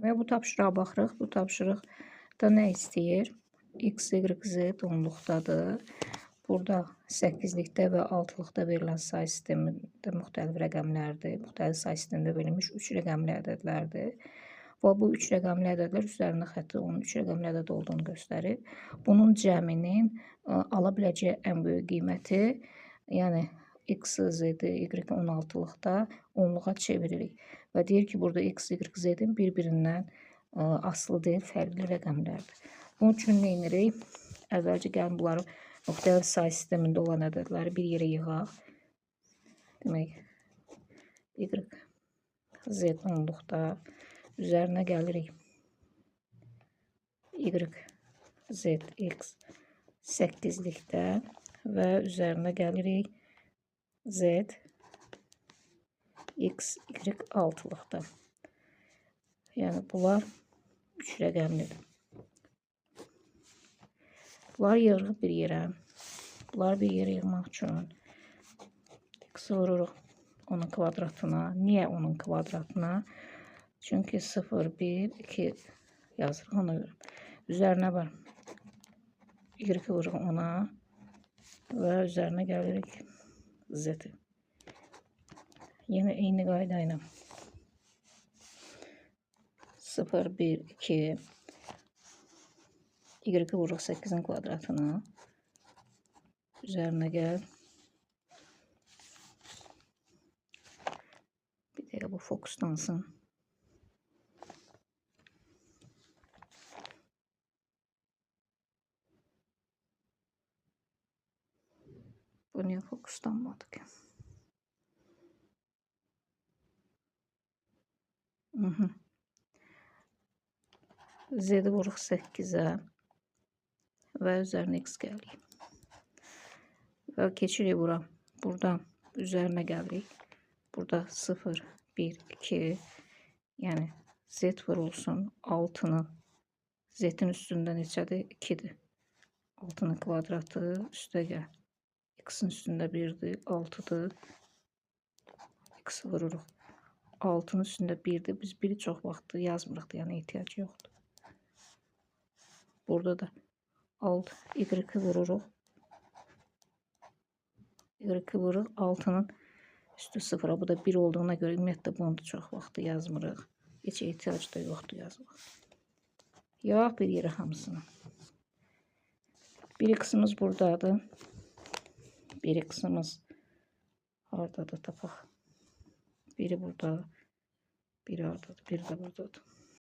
Demək, bu tapşırığa baxırıq. Bu tapşırıqda nə istəyir? X, Y, Z onluqdadır. Burada 8-likdə və 6-lıqda verilən say sistemində müxtəlif rəqəmlərdir. Müxtəlif say sistemində verilmiş 3 rəqəmli ədədlərdir. Və bu 3 rəqəmli ədədlər üzərində xətti onun 3 rəqəmli ədəd olduğunu göstərir. Bunun cəminin ala biləcəyi ən böyük qiyməti, yəni X, Z, Y 16-lıqda onluğa çeviririk. Və deyir ki, burada X, Y, Z-in bir-birindən asılı deyil, fərqli rəqəmlərdir. Bunun üçün nə edirik? Əvvəlcə gəlin bunları müxtəlif say sistemində olan ədədləri bir yerə yığaq. Demək, Y, Z onluqda üzərinə gəlirik. Y, Z, X 8-likdə və üzərinə gəlirik Z, X, Y 6-lıqda. Yəni, bunlar 3 rəqəmlidir. Bunları yığırıq bir yerə. Bunları bir yerə yığmaq üçün X vururuq onun kvadratına. Niyə onun kvadratına? Çünki 0, 1, 2 yazırıq ona görə. Üzərinə var. Y vururuq ona və üzərinə gəlirik Z-i. Yenə eyni qayda ilə. 0, 1, 2, Y vururuq 8-in kvadratına. Üzərinə gəl. Bir dəqiqə bu fokuslansın. Bu niyə fokuslanmadı ki? Z-i vururuq 8-ə və üzərinə X gəlirik. Və keçirik bura. Buradan üzərinə gəlirik. Burada 0, 1, 2, yəni Z vurulsun 6-nın. Z-in üstündə neçədir? 2-dir. 6-nın kvadratı üstə gəl. X-in üstündə 1-dir, 6-dır. X vururuq. 6-nın üstündə 1-dir. Biz 1-i çox vaxt yazmırıq, yəni ehtiyac yoxdur. Burada da 6, Y vururuq. Y vururuq. 6-nın üstü 0-a. Bu da 1 olduğuna görə ümumiyyətlə bunu da çox vaxt yazmırıq. Heç ehtiyac da yoxdur yazmaq. Yağaq bir yerə hamısını. Bir X-imiz buradadır. Bir X-imiz haradadır tapaq. Biri burada, biri haradadır, biri də buradadır.